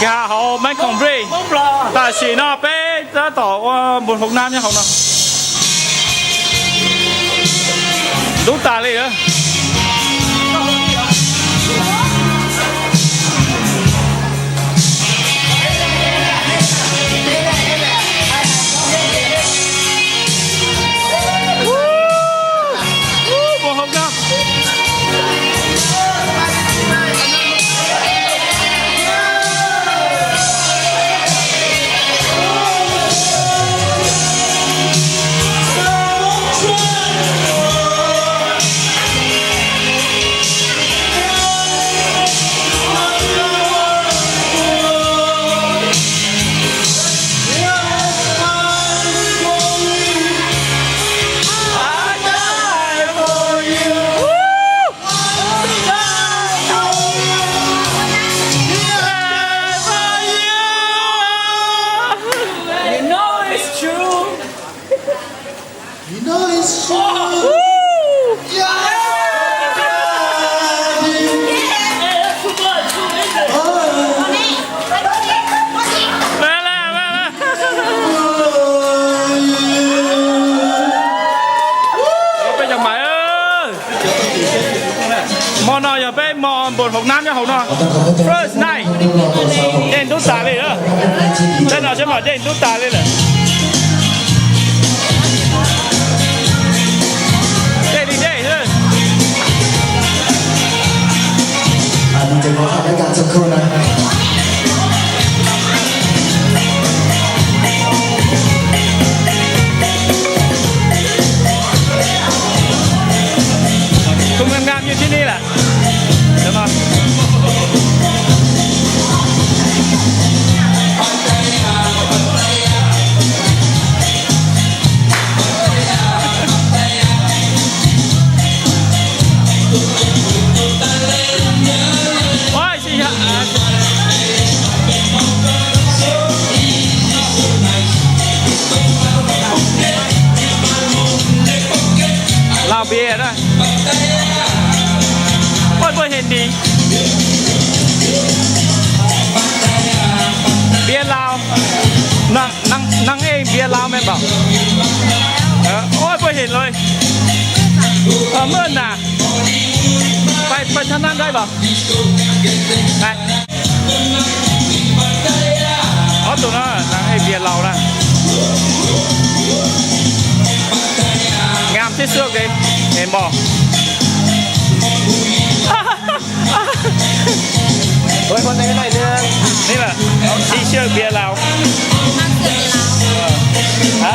ກະເຮົາແມ່ນຂອງເບຣ ຕາສີເນາະ ເປ້ ຕາຕໍ່ວ່າບົນຫົກນ້ຳເນຍເຮົາເນາະ ດູຕາເລີຍເດີ. ເປັນຫຍັງໃໝ່ເອີຍ ໝໍນ້ອຍຢ່າໄປໝໍບົດຫົກນ້ຳຢ່າຫົກເນາະ First night ເດັ່ນດຸຕາເລີຍເດີ ເດີນເອົາເດີນເອົາເດັ່ນດຸຕາເລີຍແຫຼະ ເດ້ດີເດ້ເດີ. ອັນນີ້ຈະຂໍເຂົ້າລາຍການສັກຄົນນະ ຄົນງາມໆຢູ່ທີ່ນີ້ແຫຼະ ເດີນເນາະ. ໂອ້ຍ ຊິຫາ ລາວເບຍນະ ໂອ້ຍ ບໍ່ເຫັນດີ ເບຍລາວ ນາງ ນາງ ນາງເອກເບຍລາວແມ່ນບໍ່? ເອີ ໂອ້ຍ ບໍ່ເຫັນເລີຍ ເອີ ເມີນນະ ໄປ ໄປທາງນັ້ນໄດ້ບໍ່? ໄປ ອໍ ໂຕນັ້ນນາງເອກເບຍລາວນະ ງາມທີ່ສຸດເດ້ ເຫັນບໍ່? ໂອ້ຍ ຄົນໃດໜ້ອຍໜຶ່ງ ນີ້ແຫຼະ ທີ່ເຊື່ອເບຍລາວ ຮະ?